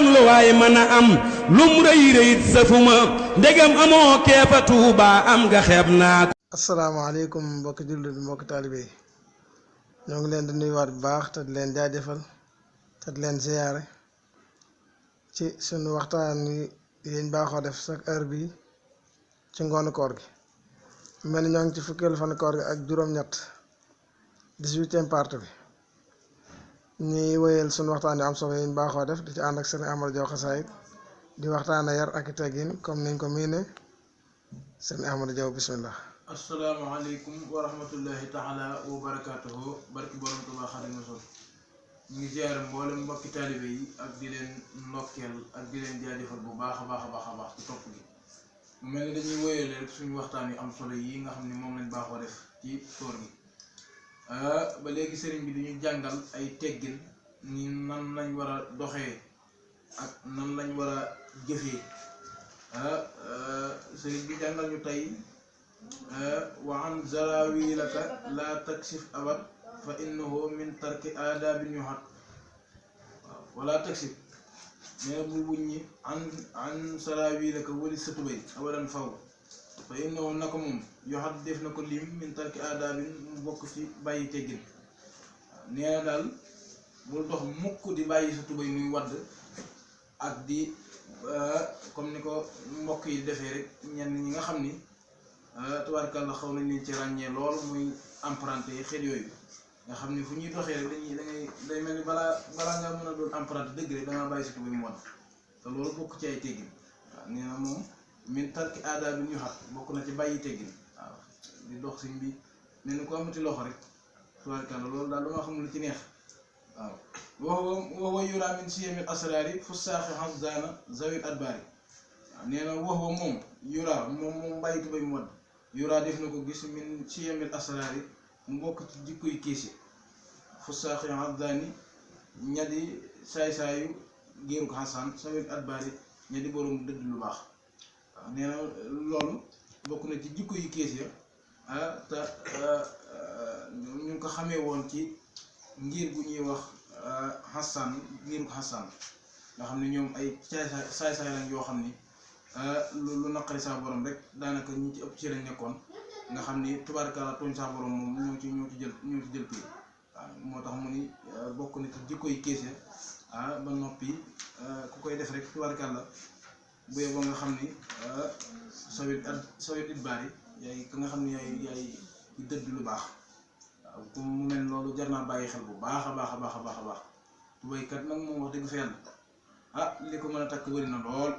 kon lu waay mën a am lum rëy rëyit safuma ndegam amoo keefa Tuuba am nga xeeb naa ko. asalaamaaleykum mbokki jullit mbokki taalibe yi ñoo ngi leen di nuyuwaat bu baax te di leen jaajëfal te di leen ziyaare ci sunu waxtaan yi yéen baaxoo def chaque heure bi ci ngoonu koor gi mel ni ñoo ngi ci fukkeelu fan koor gi ak juróom-ñett 18e partie bi ñuy wéyal sunu waxtaan yu am solo yéen baaxoo def di ci ànd ak Sëriñ Ahmadou Diaw Xasaayid di waxtaana yar ak i teggin comme niñ ko miine Sëriñ Ahmadou Diaw bismillah. asalaamaaleykum wa rahmatullahi taala wa barakaatuhu barki borom Tuubaa Xaadimu Rasuul ñu ngi ziyaare mboolem mbokki taalibe yi ak di leen ndokkeel ak di leen jaajëfal bu baax a baax a baax a baax ci topp gi mu mel ni dañuy wéyale rek suñu waxtaan yu am solo yi nga xam ne moom lañ baaxoo def ci koor gi ba léegi sëriñ bi dañuy jàngal ay teggin ni nan lañ war a doxee ak nan lañ war a jëfee sëriñ bi jàngal ñu tey wa an zarawilaka la taksif abad fa innahu min tarki aadabin yuhat waaw wala taksif nee na bul wuññi an zarawilaka wali sa tubay abadan faw fa innahu naka moom yuhat def na ko lim min tarki aadabin mu bokk ci bàyyi teggin waaw nee na daal bul dox mukk di bàyyi sa tubay muy wadd ak di comme ni ko mbokk yi defee rek ñenn ñi nga xam ni tubaarkàlla xaw nañ leen ci ràññee lool muy emprunté xeet yooyu nga xam ni fu ñuy doxee rek day mel ni balaa nga mën a doon emprunté dëgg rek da ngaa bàyyi surtout bi mu wan te loolu bokk ci ay teggin waaw nee na moom min tarki aada bi ñu xat bokk na ci bàyyi teggin waaw di dox siñ bi mel ni ko amati loxo rek tubaarkàlla loolu daal dama xam lu ci neex waaw waxwa yuraa min siyamil asraari fu saaxi xasdaana zawil adbaari waaw nee na waxwa moom yuraa moom bàyyi tubay mu wan yuraa def na ko gis min siyamil asraari mu bokk ci jikkoy kiisi fu saaxi xasdaani ñadi saay-saayu géeru ko xasaan zawil adbaari ñadi borom dëdd lu baax waaw nee na loolu bokk na ci jikko yu kiisi ya te ñu ngi ko xamee woon ci ngir gu ñuy wax Hassan ngir ko Hassan nga xam ne ñoom ay saay-saay lañ yoo xam ni lu naqari saa borom rek daanaka ñi ci ëpp ci lañ nekkoon nga xam ni tubaarkalla tooñ saa borom moom ñoo ci jël kii waaw moo tax mu ni bokk na ci jikko yi keese ba noppi ku koy def rek tubaarkalla bu yeboo nga xam ni sawit it baari yaay ka nga xam ni yaay dëdd lu baax. waaw comme mu mel loolu jar naa bàyyi xel bu baax a baax a baax a baax a baax tubaykat nag moom wax dëgg fa yàlla li ko mën a takk bëri na lool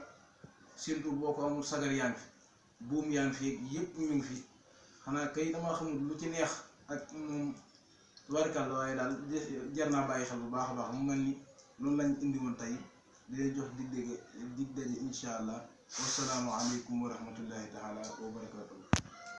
surtout boo ko amul sagar yaa ngi fi buum yaa ngi fi yëpp ñu ngi fi xanaa kay damaa xamul lu ci neex ak moom tubaarkàlla waaye daal jar naa bàyyi xel bu baax a baax mu mel ni loolu lañ indi woon tey di leen jox dig daje incha allah wasalaamu aleykum wa rahmatullahi taala wa barakatuh